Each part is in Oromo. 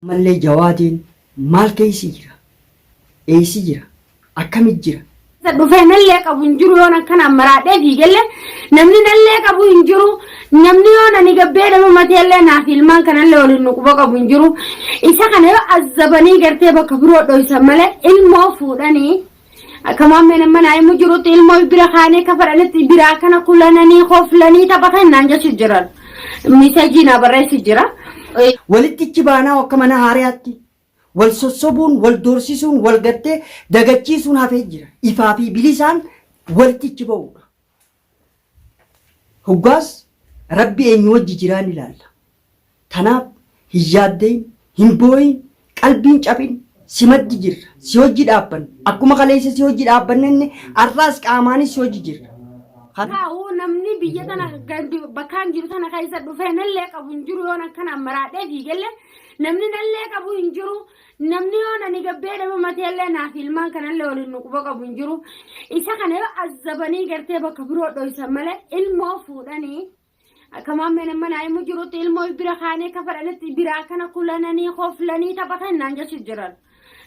Ammallee Jawaadeen maal keeysi jira? Eeysi jira? Akkamit jira? Isa dhufee nallee qabu hin jiru yoon akkanaan maraadhee fiigellee namni nallee qabu hin jiru namni yoon ani gabbee dhama mateellee naaf ilmaan kanallee waliin nu quba qabu hin jiru isa kana yoo azzabanii gartee bakka biroo dhoysan malee ilmoo fuudhanii akka maammeen amma naa himu jirutti ilmoo bira kaanee akka fedhanitti biraa kana kulananii koflanii taphatan naan jechu jiran misajii naa barreessu jira. Walitti ichi baanaa akka mana haariyaatti wal sossobuun, wal doorsisuun, wal gartee dagachiisuun hafee jira. Ifaa fi bilisaan walitti ichi ba'uudha. Hoggaas Rabbi eenyu wajji jiraa ni laalla. Tanaaf hin yaaddayin, hin booyin, qalbiin caphin, si maddi jirra, si wajji dhaabbanna. Akkuma kaleessa si wajji dhaabbannenne arraas qaamaanis si wajji jirra. Kan. Taa'u namni biyya tana gandi bakkaan jiru tana keessa dhufee nallee qabu hin jiru yoon akkanaan maraadhee fiigellee namni nallee qabu hin jiru Namni yoon ani gabbee dhama mateellee naaf ilmaan kanallee waliin nu quba qabu hin jiru. Isa kana yoo azzabanii gartee bakka biroo dhoysan malee ilmoo fuudhanii akka maammeen amma naa himu jirutti ilmoo bira kaanee akka fedhanitti biraa kana kulananii koflanii taphatan naan jechu jiran.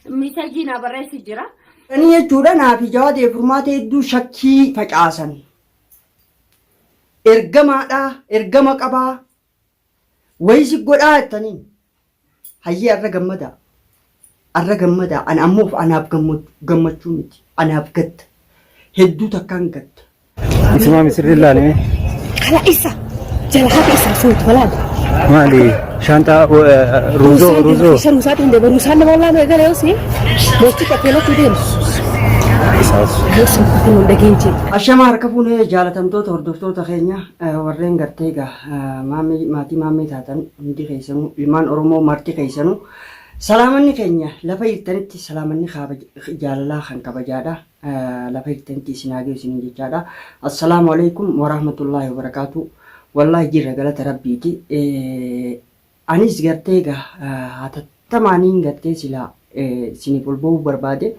Misajii naa barreessu jira. Ani jechuudha naafi Jawaadee furmaata hedduu shakkii facaasan. Ergamaadhaa, ergama qabaa, Wayii si godhaa jettaniin. Hayyee arra gammadaa. Arra gammadaa. Ani ammoof anaaf gammachuu miti. Anaaf gadda. Hedduu takkaan gadda. Isumaa misirri ilaalime. Kala isa jala hafi isa suutu walaal. Maali shaantaa ruuzoo ruuzoo. Isa ruusaatu hin deemu ruusaan nama walaa meeqa yoo si mootii qabeelatti deemu. Isaas. Yoo sun kun hin dhageenye. Ashama harka fuunee jaalatamtoota hordoftoota keenya warreen gartee egaa maammee maatii maammee taatan hundi keessanuu ilmaan Oromoo marti keessanuu salaamanni keenya lafa jirtanitti salaamanni jaalalaa kan kabajaadha lafa jirtanitti isin haa gahu isiniin jechaadha. Assalaamu alaikum warahmatullaahi wabarakaatu. Wallaahi jirra galata rabbiiti. Anis gartee egaa hatattamaaniin gartee silaa isiniif ol ba'uu barbaade.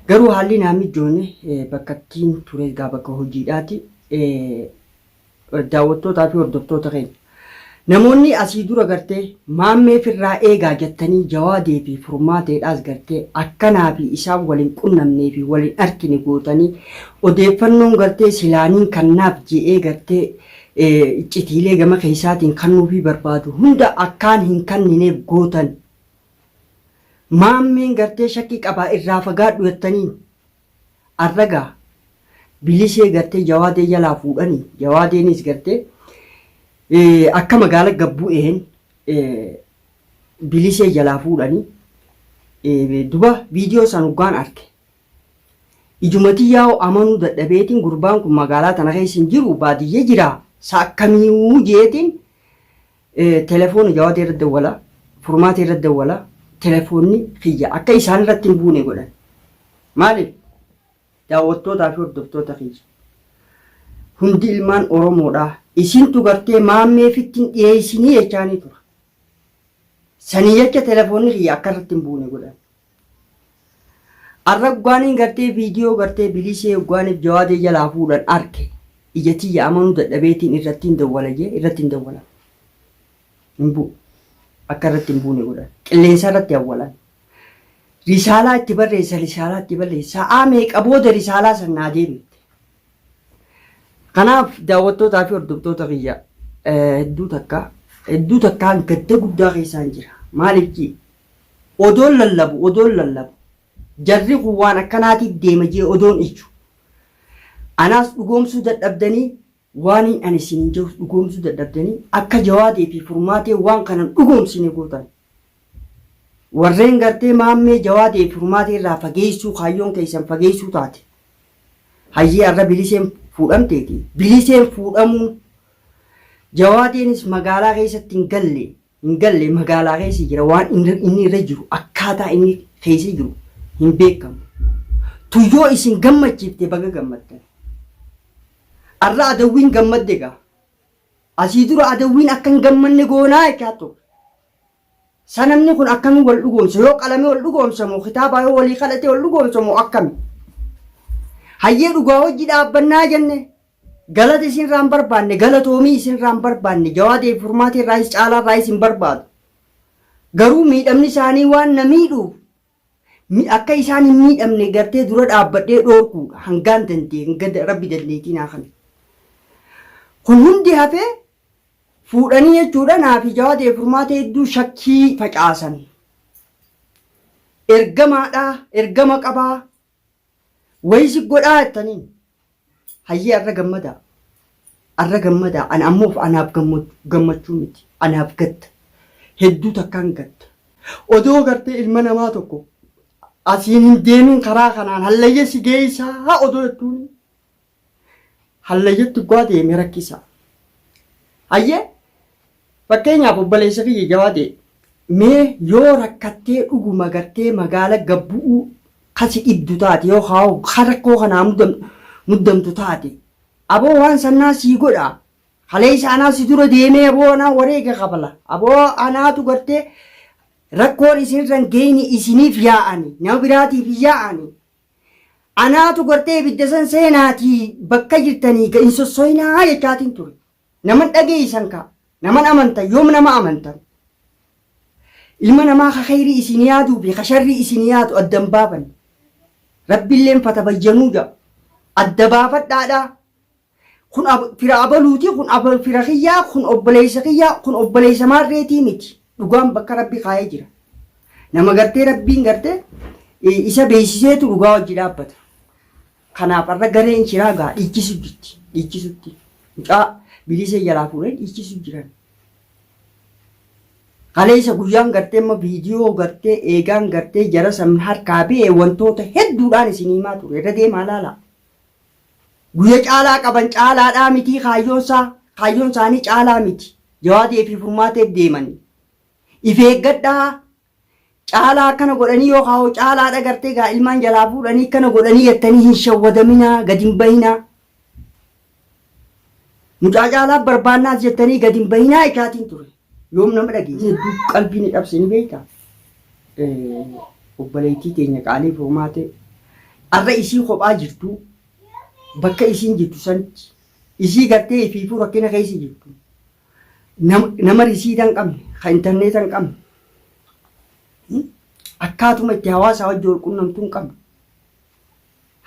Garuu haalli naa mijoone bakka ittiin ture egaa bakka hojiidhaati. Daawwattootaa fi hordoftoota keenya. Namoonni asii dura gartee maammee firraa eegaa jettanii Jawaadee fi Furmaateedhaas gartee akkanaa fi isaan wal hin qunnamnee fi wal hin arkine gootanii odeeffannoon gartee silaaniin kannaaf je'ee gartee iccitiilee gama keessaatiin kannuufii barbaadu hunda akkaan hin kannineef gootan. Maammeen gartee shakkii qabaa irraa fagaadhu jettaniin. Arra gaa Bilisee gartee Jawaadee jalaa fuudhani Jawaadeenis gartee akka magaala gad bu'een Bilisee jalaa fuudhani duba viidiyoo san hoggaan arke ijuma tiyyaa'u amanuu dadhabeetiin gurbaan kun magaalaa tana keessa hin jiru baadiyya jira sa akkamiiwuu jeetiin telefoona Jawaadee irra dawwala Furmaatee irra dawwala telefoonni kiyya akka isaan irratti hin buune godhan. Maaliif? Daawwattootaa fi hordoftoota kiyya. Hundi ilmaan Oromoodha. Isintu gartee maammee fitti hin dhiyeessinii jechaanii tura. Sanii jecha telefoonni kiyya akka irratti hin buune godhan. Arra uggaaniin gartee viidiyoo gartee bilisee uggaaniif jawaadee jalaa fuudhan arke ija tiyya amanuu dadhabeetiin irratti hin dawwala jee irratti hin dawwalan. Hin bu'u. Akka irratti hin buune godhan. Qilleensa irratti awwalan. Risaalaa itti barreessa, risaalaa itti barreessa. Sa'aa meeqa booda risaalaa san naa deebifte. Kanaaf daawwattootaa fi hordoftoota kiyya hedduu takka hedduu takkaan gadda guddaa keessaan jira. Maaliif jee odoon lallabu odoon lallabu jarri kun waan akkanaatiif deema jee odoon iju. Anaas dhugoomsuu dadhabdanii waaniin ani isiniin jedhus dhugoomsuu dadhabdanii akka Jawaadee fi Furmaatee waan kana hin dhugoomsine gootan. Warreen gartee Maammee Jawaadee fi Furmaatee irraa fageessuu kaayyoon keessan fageessuu taate. Hayyee arra Biliseen fuudhamteeti. Biliseen fuudhamuun Jawaadeenis magaalaa keessatti hin galle hin galle magaalaa keessa jira waan inni irra jiru akkaataa inni keessa jiru hin beekamu. Tuyyoo isin gammachiifte baga gammaddan. Arra adawwiin gammadde gaa. Asii dura adawwiin akka hin gammanne goonaa jechaa turre. Sa namni kun akkamiin wal dhugoomsa? Yoo qalamee wal dhugoomsa moo kitaabaa yoo walii kadhatee wal dhugoomsa moo akkami? Hayyee dhugaa hojii dhaabbannaa jenne galata isin irraa hin barbaanne galatoomii isin irraa hin barbaanne jawaadee furmaatee irraayis caalaa irraayis hin barbaadu. Garuu miidhamni isaanii waan na miidhuuf akka isaan hin miidhamne gartee dura dhaabbadhee dhoorkuudha hangaan danda'e hanga rabbi dandeettii naa kanne. Kun hundi hafee fuudhanii jechuudha naa fi Jawaadee Furmaatee hedduu shakkii facaasan. Ergamaadha, ergama qabaa, wayii si godhaa jettaniin. Hayyee arra gammadaa. Arra gammadaa. Ani ammoof anaaf gammachuu miti. Anaaf gadda. Hedduu takkaan gadda. Odoo gartee ilma namaa tokko asiin hin deemin karaa kanaan hallayya si geessaa odoo jettuuni. Hallayyatti uggaa deeme rakkisa. Hayyee fakkeenyaaf obboleessa kiyya jawaadee mee yoo rakkattee dhuguma gartee magaala gabbu'uu kasi dhibdu taate yoo kaa'u ka rakkoo kanaa muddamtu taate aboo waan sannaa sii godha kaleessa anaa si dura deemee aboo anaa wareega kafala aboo anaatu gartee rakkoon isinirra hin geenye isiniif yaa'ani nama biraatiif hin yaa'ani Anaatu gartee ibidda san seenaatii bakka jirtanii hin sossoinaa jechaatiin ture. Naman dhageessan kaa. Naman amantan yoom nama amantan. Ilma namaa ka kheyrii isin yaaduu fi ka sharrii isin yaadu adda hin baafanne. Rabbiilleen fatabayyanuu ja'a. Adda baafadhaadhaa. Kun fira abaluuti, kun fira kiyyaa, kun obboleessa kiyyaa, kun obboleessa maarreetii miti. Dhugaan bakka Rabbi kaayee jira. Nama gartee Rabbiin gartee isa beeksiseetu dhugaa wajji dhaabbata. Kanaaf har'a gareen shiraa gaa dhiichisu jirti. Dhiichisutti. Mucaa bilisee jalaa fuudhee dhiichisu jiran. Kaleessa guyyaan gartee amma viidiyoo gartee eegaan gartee jara san harkaa ba'e wantoota hedduudhaan isin himaa ture. Irra deemaa laalaa. Guyya caalaa qaban caalaadhaa mitii kaayyoon isaa kaayyoon isaanii caalaa miti. Jawaadee fi furmaateef deemanii. If eeggadhaa caalaa akkana godhanii yoo kaa'u caalaadha gartee gaa ilmaan jalaa fuudhanii akkana godhanii jettanii hin shawwadaminaa gad hin bahinaa. Mucaa caalaa barbaannaas jettanii gad hin bahinaa jechaatiin ture. Yoom nama dhageesse? Hedduu qalbii ni dhabse ni beektaa? Obboleettii teenya qaalii furmaatee arra isii kophaa jirtu bakka isiin jirtu sanitti isii gartee ifiifuu rakkina keessa jirtu nama risiita hin qabne ka intarneeta hin qabne akkaatuma itti hawaasaa wajji wal qunnamtu hin qabne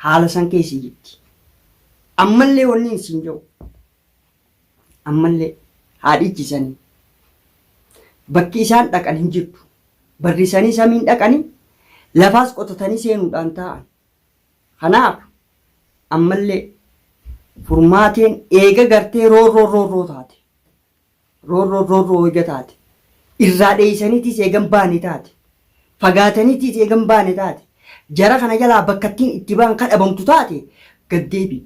haala san keessa jirti. Ammallee wanni isin jedhu Ammallee haa dhiichisanii. Bakki isaan dhaqan hin jirtu. Barrisanii samiin dhaqanii lafaas qotatanii seenuudhaan taa'an. Kanaaf ammallee furmaateen eega gartee roorroo roorroo taate. Roorroo roorroo eega taate. Irraa dheeysaniitis eegan baane taate. Fagaataniitis eegan baane taate. Jara kana jalaa bakkattiin itti ba'an ka dhabamtu taate gad deebi'i.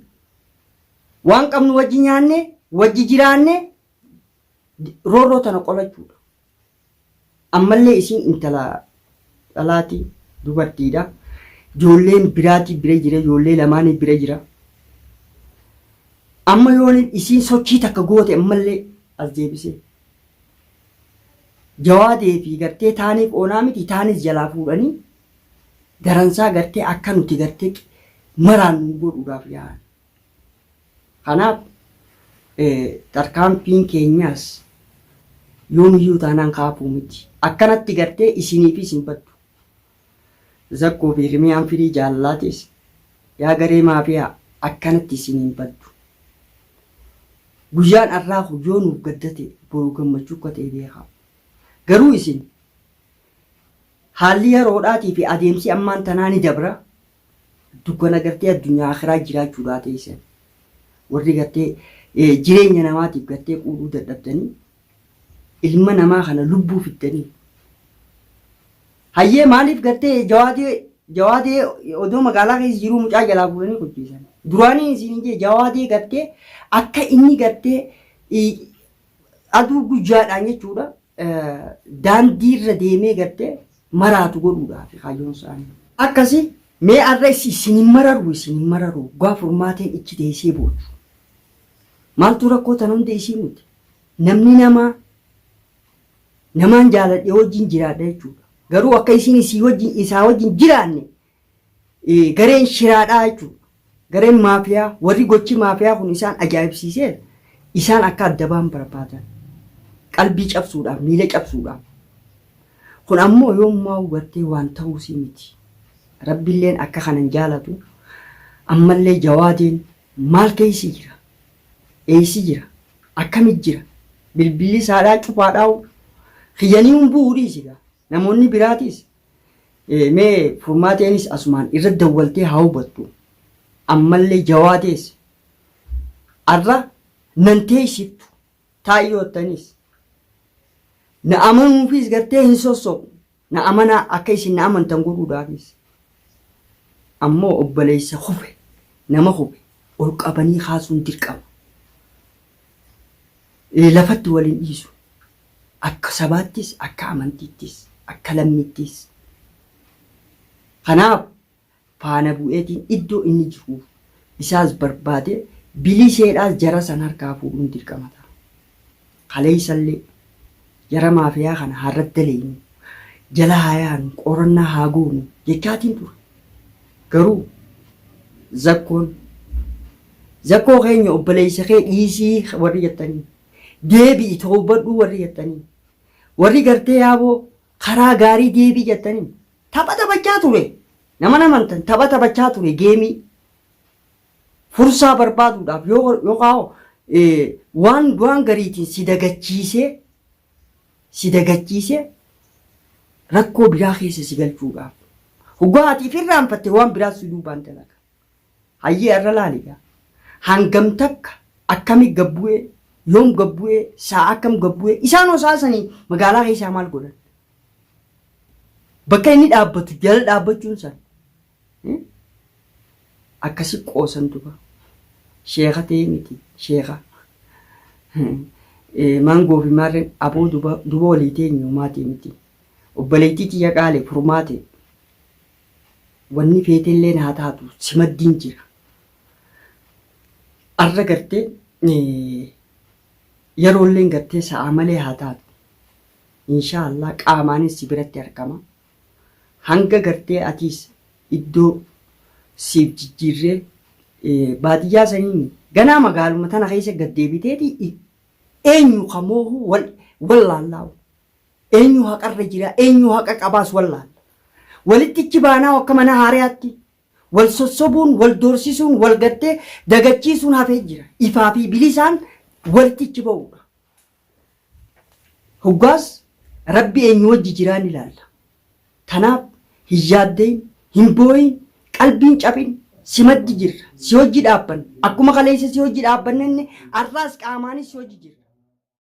Waan qabnu wajji nyaannee, wajji jiraannee roorroo tana qolachuudha. Ammallee isiin intala dhalaati, dubartiidha. Ijoolleen biraatii bira jira, ijoollee lamaanii bira jira. Amma yoon isiin sochii takka goote ammallee as deebisee. Jawaadee fi gartee taaniif oonaa miti taanis jalaa fuudhanii daransaa gartee akka nuti gartee maraan nu godhuudhaaf yaa'an. Kanaaf tarkaanfiin keenyaas yoomiyyuu taanaan kaafuu miti. Akkanatti gartee isiniifis hin baddu. Zakkoo fi Rimiyaan firii jaalalaatis yaa garee maafiyaa akkanatti isin hin baddu. Guyyaan arraa kun yoo nuuf gadda ta'e boru gammachuu akka ta'e beekaa. Garuu isin haalli yeroodhaatii fi adeemsi ammaan tanaa ni dabra. Dukkana gartee addunyaa akhiraa jiraachuudhaa teessan. Warri gartee jireenya namaatiif gartee quudhuu dadhabdanii ilma namaa kana lubbuu fiddanii. Hayyee maaliif gartee jawaadee jawaadee odoo magaalaa keessa jiruu mucaa jalaa fuudhanii kuchiisan. Duraanii isin hin jee jawaadee gartee akka inni gartee aduu guyyaadhaan jechuudha daandiirra deemee gartee maraatu godhuudhaaf kaayyoon isaanii. Akkasi mee arra isin hin mararu isin hin mararu gaa furmaateen ichi teessee boochu. Maaltu rakkoo tana hunda isii mute? Namni namaa namaan jaaladhe wajjin jiraadha jechuudha. Garuu akka isiin isii wajjin isaa wajjin jiraanne gareen shiraadhaa jechuudha. Gareen maafiyaa warri gochi maafiyaa kun isaan ajaa'ibsiisee isaan akka adda ba'an barbaadan. Qalbii cabsuudhaaf miila cabsuudhaaf. Kun ammoo yoommaa hubattee waan ta'uusii miti. Rabbilleen akka kana hin jaalatu. Ammallee Jawaadeen maal keeysi jira? Eeysi jira? Akkamit jira? Bilbilli isaadhaa cufaadhaawu? Kiyyanii hin bu'uu dhiisi gaa. Namoonni biraatiis mee Furmaateenis asumaan irra dawwaltee haa hubattu. Ammallee Jawaadees arra nan teeysiftu. Taa'i yoo jettanis na amanuufis gartee hin sosso'u. Na amanaa akka isin na amantan godhuudhaafis. Ammoo obboleessa kufe, nama kufe ol qabanii kaasuun dirqama. Lafatti wal hin dhiisu. Akka sabaattis, akka amantiittis, akka lammiittis. Kanaaf faana bu'eetiin iddoo inni jiru isaas barbaadee biliseedhaas jara san harkaa fuudhuun dirqama ta'a. Kaleessallee jara maafiyaa kana haa irratti daleynu, jala haa yaanu, qorannaa haa goonu jechaatiin ture. Garuu Zakkoon Zakkoo keenya obboleessa kee dhiisii warri jettanii deebi'i toobadhuu warri jettanii warri gartee yaaboo karaa gaarii deebii jettanii Tapha taphachaa ture. Nama amantan tapha taphachaa ture geemii. Fursaa barbaaduudhaaf yoo yookaan waan waan gariitiin si dagachiisee si dagachiisee rakkoo biraa keessa si galchuudhaaf. Hoggaa ati if irraanfatte waan biraa si duubaan dalaga. Hayyee arra laali gaa. Hangam takka akkami gad bu'ee yoom gad bu'ee sa'a akkam gad bu'ee isaanoo sa'a sanii magaalaa keessaa maal godhan? Bakka inni dhaabbatu jala dhaabbachuun san akkasi qoosan duba. Sheeka ta'ee miti sheeka. Maangoo fi maarreen aboo duba duba walii teenyu maatii miti. Obboleettii tiyya qaale furmaate wanni feetelleen haa taatu si maddiin jira. Arra gartee yeroolleen gartee sa'aa malee haa taatu. Inshaa Allah qaamaanis si biratti argama. Hanga gartee atiis iddoo siif jijjiirree baadiyyaa saniin ganaa magaaluma tana keessa gad deebiteeti eenyu ka moohu wal wallaallaawu. Eenyu haqarra jira eenyu haqa qabaas wallaalla. Walitti ichi baanaa akka mana haarayaatti wal sossobuun wal doorsisuun wal gartee dagachiisuun hafee jira. Ifaa fi bilisaan walitti ichi ba'uudha. Hoggaas Rabbi eenyu wajji jiraa ni laalla. Tanaaf hin yaaddayin, hin booyin, qalbiin caphin, si maddi jirra, si wajji dhaabbanna. Akkuma kaleessa si wajji dhaabbannenne arraas qaamaanis si wajji jirra.